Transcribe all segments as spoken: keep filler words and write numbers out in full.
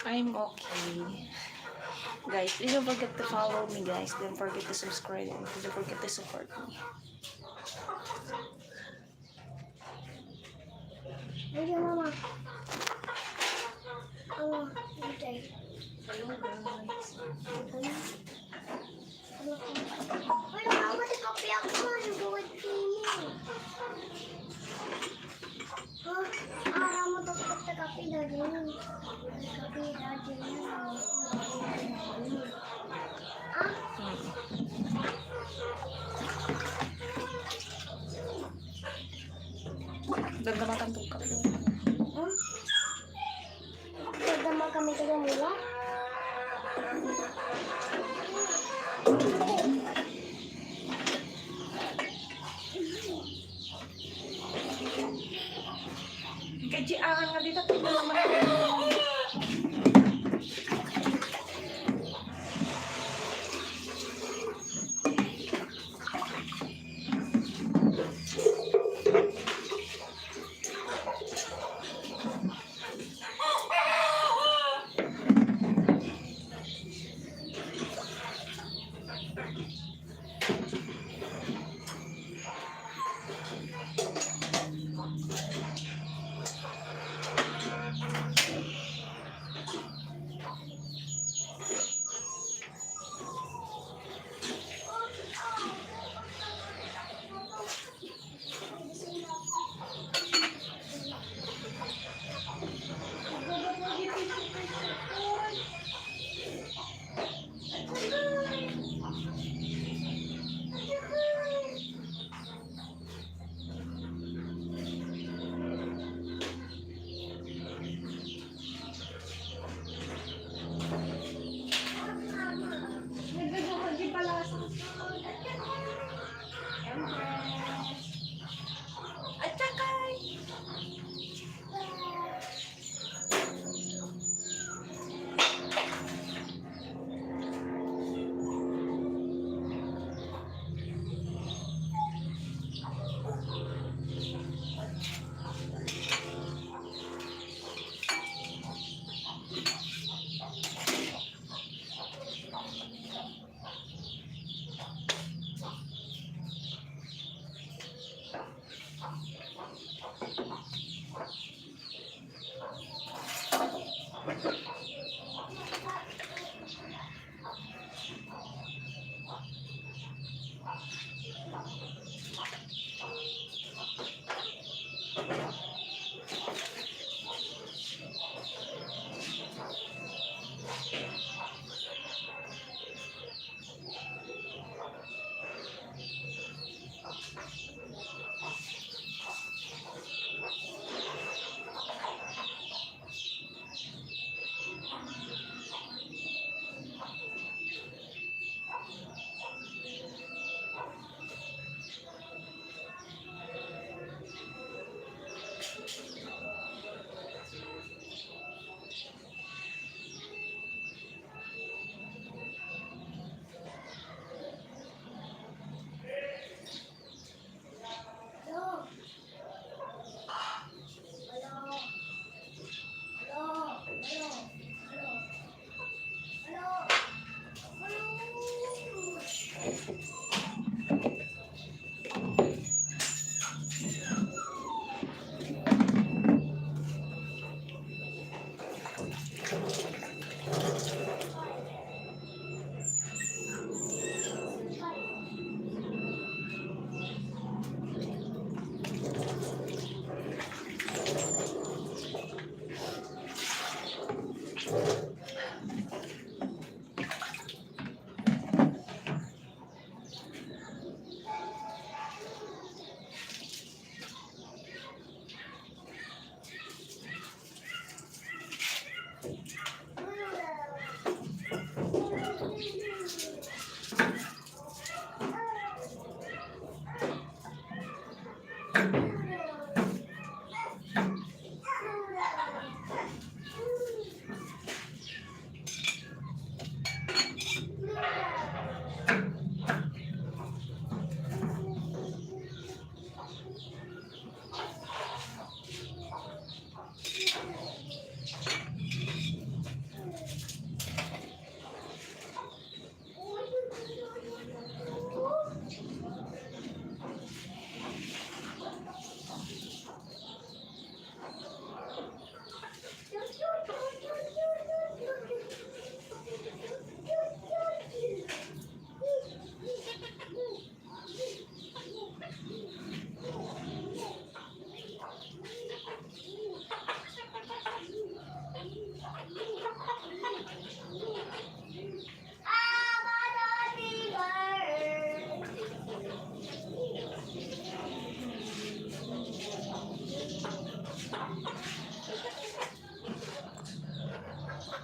I'm okay. Guys, please don't forget to follow me, guys. Don't forget to subscribe and don't forget to support me. Ayan, mama. Ano, okay. Hello, guys. Ano? Wala ka matikapi ako, ano, buwad kini? Ha? Ara mo, taktak, takapi, dali. Takapi, dali. Ah? Gagamakan ko ka. Hmm? Gagama kami taga nila. Kay Jiangan nga dito, tignan naman.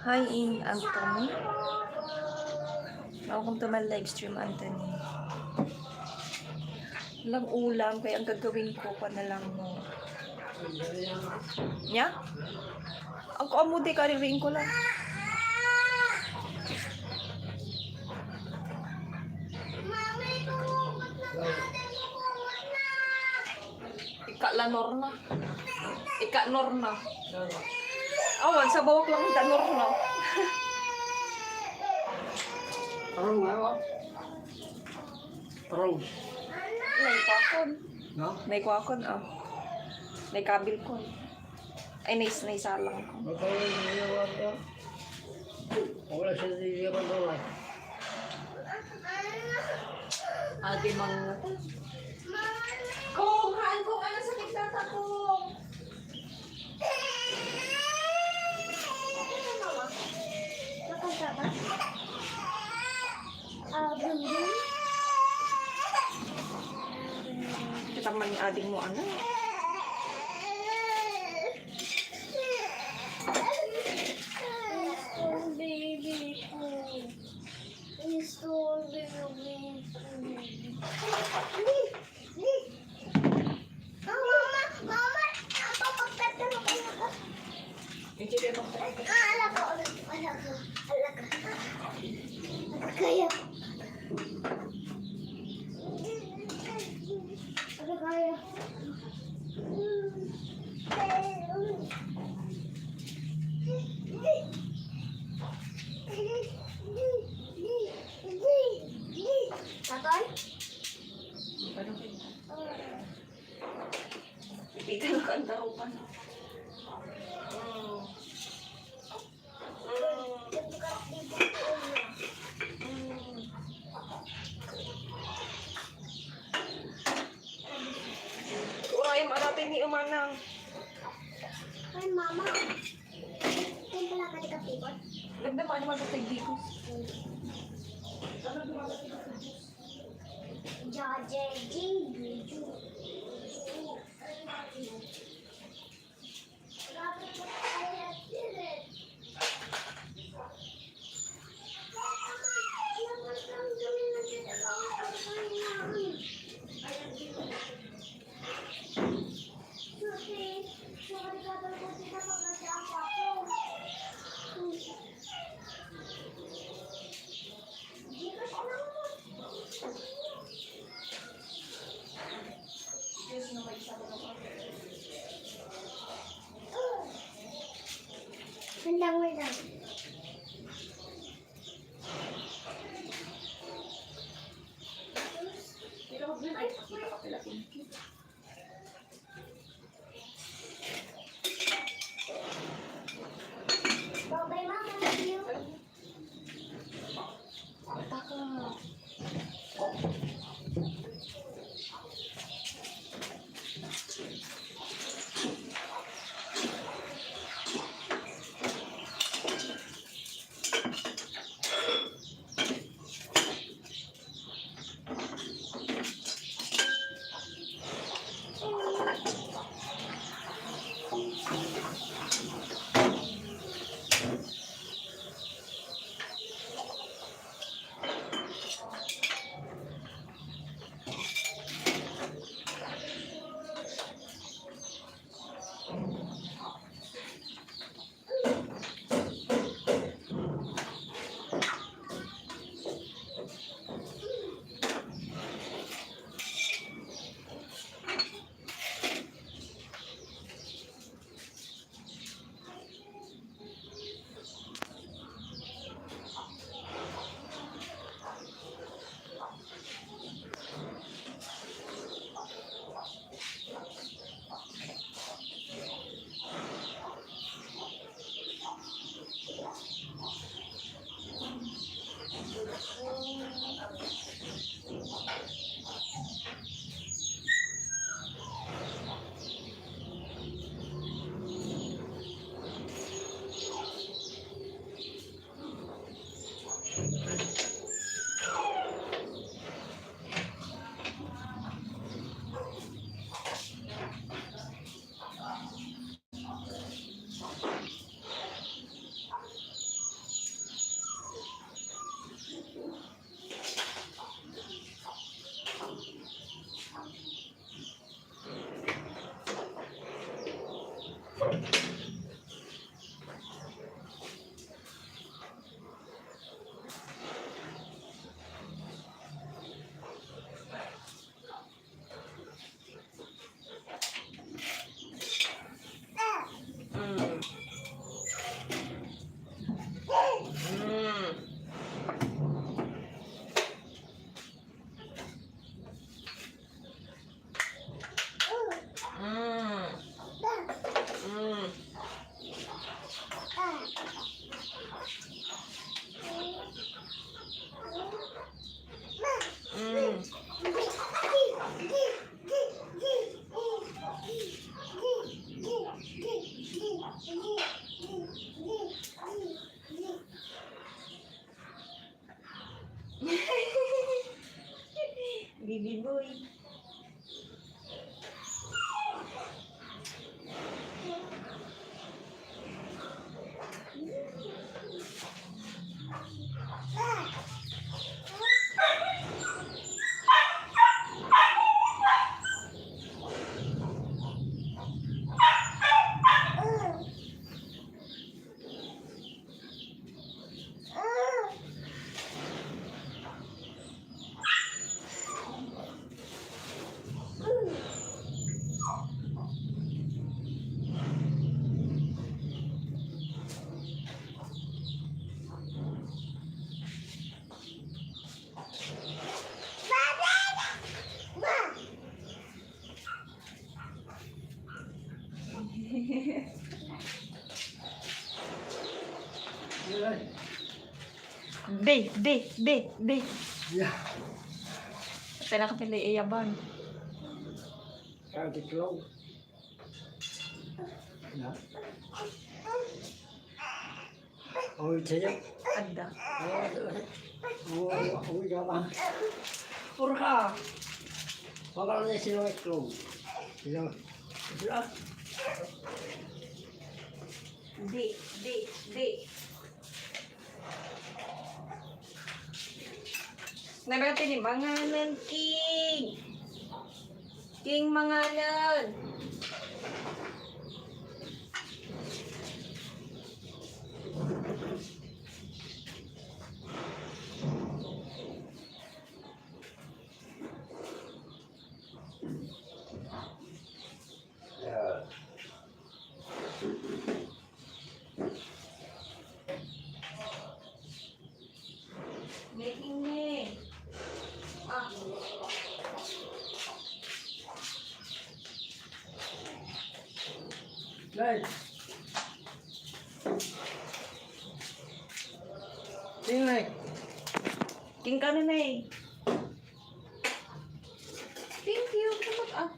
Hi, Ing Anthony. Welcome to my live stream, Anthony. Walang ulam, kaya ang gagawin ko, pa na lang mo. Nya? Ang kuan mo, di kaririin ko lang. Ika la Norna. Ika Norna. Awan, sa bawak lang da Norna. Arong, arong. Arong. Naikuakon. No? Naikuakon, ah. Naikabil ko. Ay, nais-, naisalang ko. Matay, naisalang ko. Wala siya di siya pagdawat. Ate, mga... Kong, haan, Kong, ano sa kita, Kong? Nakanta ba? Ah, Bunbun? Kita man ni ading mo, ano? Gusto, baby. Oh, mama, mama, papagpet na ako. Hindi ka magpapit. Ah, ala ko, ala ko, ala ko, ala ko. Kaya. Ala kaya. Tatay? Ano kayo? Pipita na ka ang darupan. Mm. Mm. Mm. Uray, maratay ni Umanang. Ay, mama. Kung pala ka di ka pipot. Nagdama naman sa tagdikos. Jaja, Jingle. Handang mo lang. Babay, mama, love you. Mm. Mm. Mm. Mm. Mm. Baby boy. Be, be, be, be. Yeah. Tara ka pala iyabang. Kaya di klog. Yeah. Oy, tiyo. Adda. Oh, oh, oh, yaman. Puro ka. Pabalik na sila itlog. Sila. Sila. Di, di, di. Narati ni manganan, King. King manganan. Making me. Ah. Nay. Sino, Nay? King ka na, Nay. Thank you. Kapag, ah.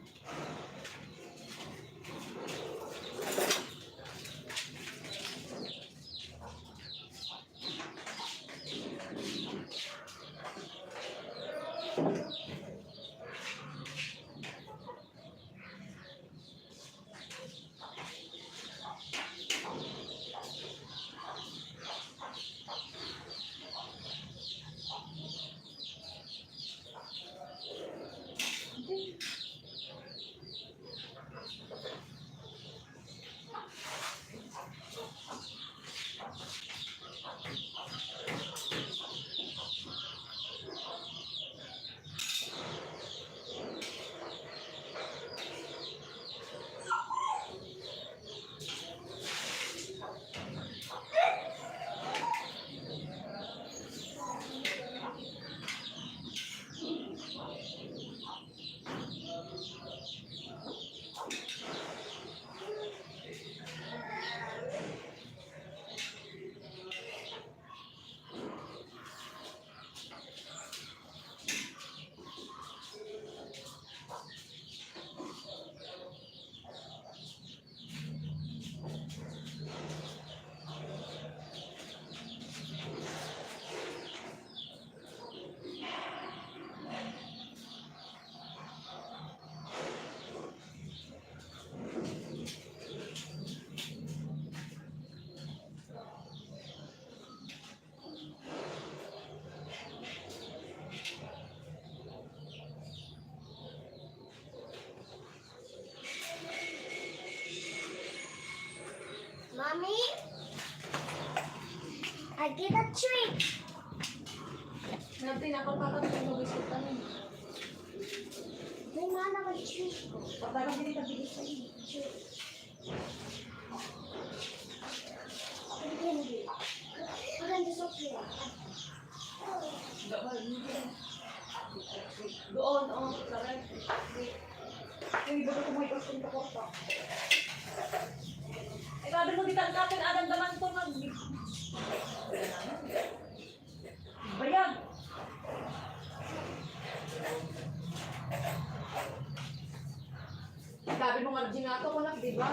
Mommy, I get a treat. Nanti, napagpapatungan mo biscuit kami. May mana ka treat. Pagdagang dili ka bigay sa iyo. Treat. Maganda sa kanya. Doon, oh, correct. Uy, baga kumain ka sa kwarta. Ay, sabi mo, di tangkatin, aganda man to, mag-, bayag. Sabi mo nga, ginagawa ko lang, di ba?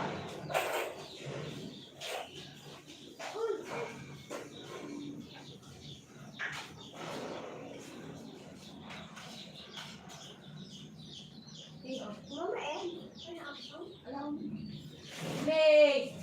Mama, eh. Alam. Play.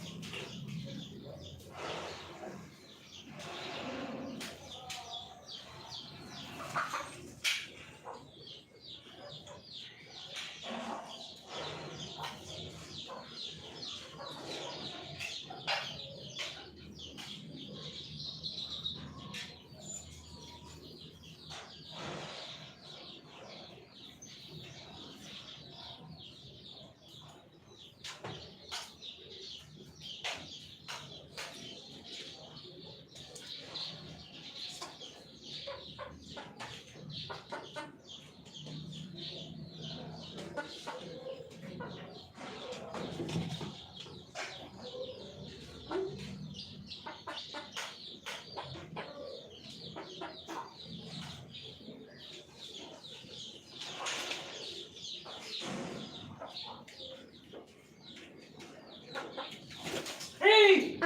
Hey!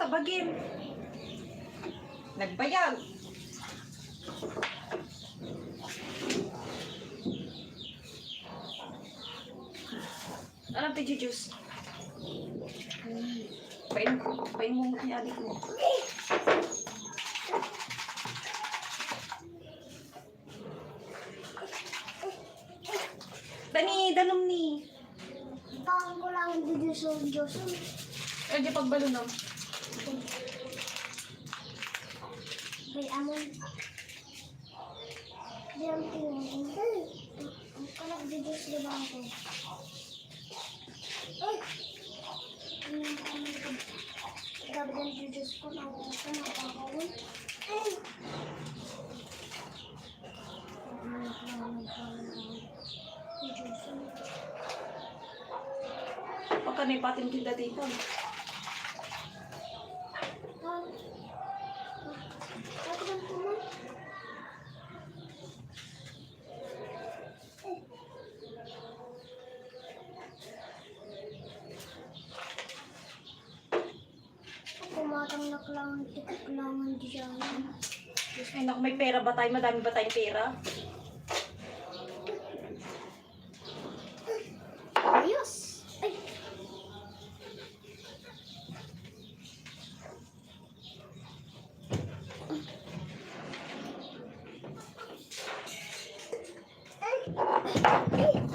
Bagim. Nagbayag. Alam ti juice. Pain, pain mo ni adik mo. Dani, danum ni. Baka ko lang ang juice, juice. Eh, di pagbalunam. Bay, amon. Di ang tingin. Ang kalag di juice, di ba ako? Ay! Ang, ang, ang, gabi ng juice ko, nakuha ko, nakuha ko. Ay! Pagka may patin tinda dito. Kumatang na lang, tikit lang ang diyan. Ay, naku, may pera ba tayo? Madami ba tayong pera? Ayos. Ay.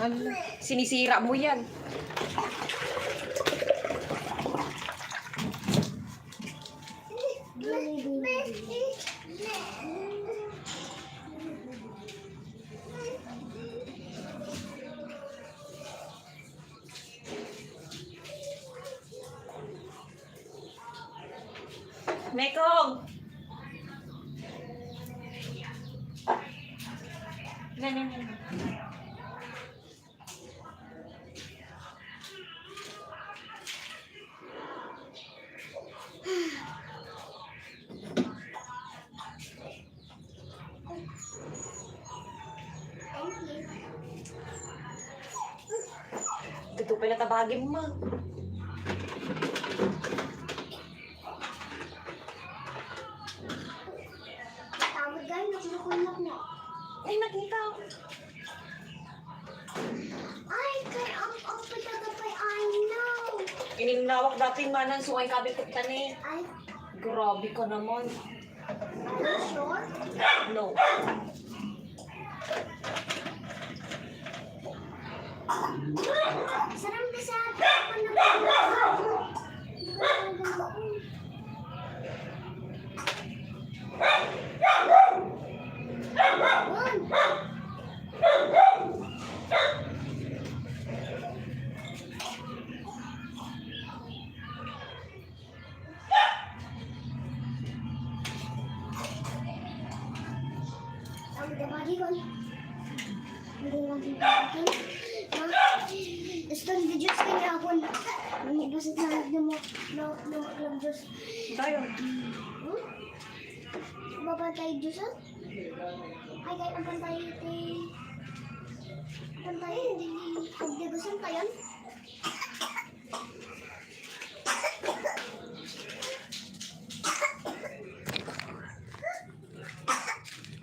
Ano? Sinisira mo yan. Mekong! Yan, yan, yan. Dito pala tabagin mo. Tawag gani, nakulakul na. Ay, nakita. Ay, kay ang, ang pagkagapay, I know. Ininawak dati manan, sungay kabi ko tani. Ay. Grabe ka naman. Are you sure? No. Sarang ka sa Ang dabagi ko. Ang dabagi ko. Ha? Gusto ng videos kanya ako. Ang ibasat na lang mo. No, no, no, Diyos. Tayo. Hmm? Mapatay, Diyos, ah? Ay, kaya ang pantay iti, pantay iti, pagdagusan tayo.